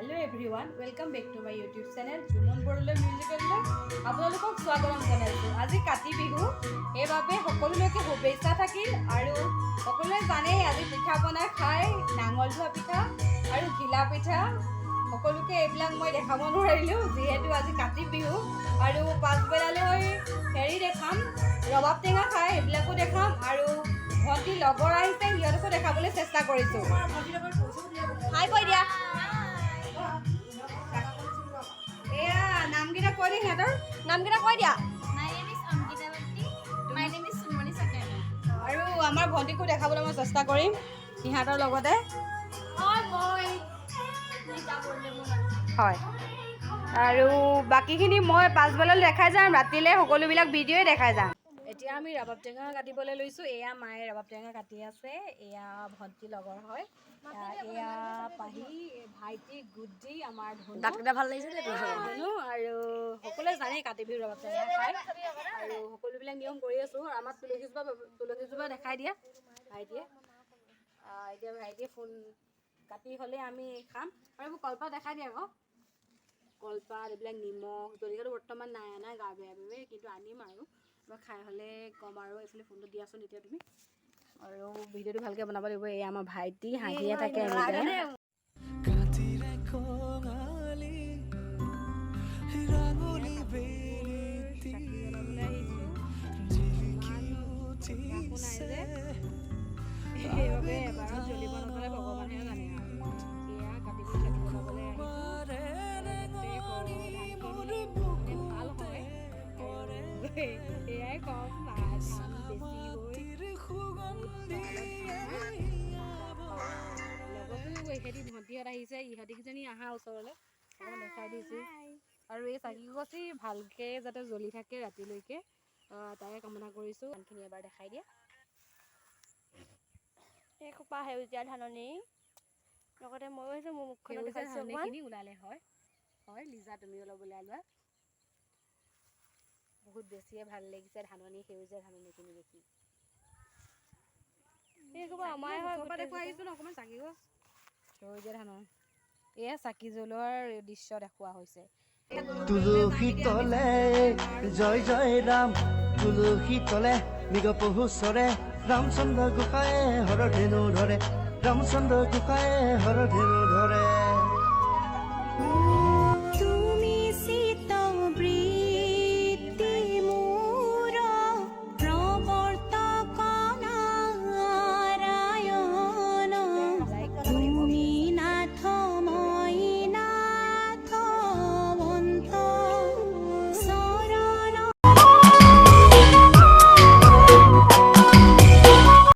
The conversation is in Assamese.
Hello everyone, welcome back to my YouTube channel Jumon Bordoloi মিউজিকেললৈ আপোনালোকক স্বাগতম জনাইছোঁ। আজি কাতি বিহু, সেইবাবে সকলোলৈকে শুভেচ্ছা থাকিল। আৰু সকলোৱে জানেই আজি পিঠা পনা খাই, নাঙল ধোৱা পিঠা আৰু ঘিলা পিঠা। সকলোকে এইবিলাক মই দেখাব নোৱাৰিলোঁ, যিহেতু আজি কাতি বিহু। আৰু পাছবেলালৈ হেৰি দেখাম, ৰবাব টেঙা খাই এইবিলাকো দেখাম। আৰু ভণ্টি লগৰ আহিছে, সিহঁতকো দেখাবলৈ চেষ্টা কৰিছোঁ। হাই কৈ দিয়া। এয়া নামকেইটা কৈ দিয়ে সিহঁতৰ। নামকেইটা কৈ দিয়া। My name is Ankita Bhatti. My name is Sunmani Sakana. আৰু আমাৰ ভণ্টিকো দেখাবলৈ মই চেষ্টা কৰিম সিহঁতৰ লগতে। মই Nita Bordoloi মোৰ নাম। হয়, আৰু বাকীখিনি মই পাছবেলালৈ দেখাই যাম। ৰাতিলৈ সকলোবিলাক ভিডিঅ'ই দেখাই যাম। এতিয়া আমি ৰবাব টেঙা কাটিবলৈ লৈছোঁ। এয়া মায়ে ৰবাব টেঙা কাটি আছে। এয়া ভণ্টি লগৰ হয়, এয়া পাহি, ভাইটি গুড্ডি, আমাৰ ধনু। দাঁতকেইটা ভাল লাগিছে দেই। ধনু। আৰু সকলোৱে জানেই কাতি বিহু ৰবাব টেঙা খায়। আৰু সকলোবিলাক নিয়ম কৰি আছোঁ। আমাৰ তুলসীজোপা দেখাই দিয়া ভাইটিয়ে। এতিয়া ভাইটিয়ে ফোন কাটি হ'লে আমি খাম। আৰু এইবোৰ কলপাত দেখাই দিয়া আকৌ, কলপাত এইবিলাক, নিমখ, জলকীয়াটো বৰ্তমান নাই অনা গা বেয়া বাবে, কিন্তু আনিম। আৰু মই খাই হ'লে ক'ম। আৰু এইফালে ফোনটো দিয়াচোন এতিয়া তুমি। আৰু ভিডিঅ'টো ভালকৈ বনাব লাগিব। এই আমাৰ ভাইটি হাঁহিয়ে থাকে এনি টাইম। কাতিৰে কঙালী ৰাঙলী বেলিটি চাকি জ্বলাবলৈ আহিছোঁ। জিলিকি একো নাই উঠিছে। যে, সেইবাবে এবাৰত জ্বলিব নজ্বলে ভগৱানেহে জানে। আৰু এয়া কাতি বিহু চাকি জ্বলাবলৈ আহিছোঁ, যাতে ধানখিনি মানে ভাল হয়। আৰু এয়াই ক'ম, ধান বেছি হৈ সুগন্ধি। লগতো ইহঁতি ভণ্টিহঁত আহিছে। ইহঁতিকেইজনী আহা ওচৰলৈ, অকণমান দেখাই দিছোঁ। আৰু এই চাকি গছি ভালকৈ যাতে জ্বলি থাকে ৰাতিলৈকে, তাৰে কামনা কৰিছোঁ। ধানখিনি এবাৰ দেখাই দিয়া। এই খোপা সেউজীয়া ধাননি, লগতে ময়ো আহিছোঁ, মোৰ মুখখনো সেউজীয়া দেখাইছোঁ অকণমান। ধাননিখিনি ওলালে হয় হয়। লিজা, তুমি অলপ ওলাই লোৱা। বহুত বেছিয়ে ভাল লাগিছে ধাননি, সেউজীয়া ধাননিখিনি দেখি। এই খোপা আমাৰে হয়। ওচৰৰ পৰা দেখুৱাই আহিছোঁ ন অকণমান চাকি গছ, সেউজীয়া ধানৰ। এয়া চাকি জ্বলোৱাৰ দৃশ্য দেখুওৱা হৈছে। তুলসী তলে জয় জয় ৰাম, তুলসী তলে মৃগ পহু চৰে, ৰামচন্দ্ৰ গোসাঁয়ে হৰধেনু ধৰে, ৰামচন্দ্ৰ গোসাঁয়ে হৰধেনু ধৰে।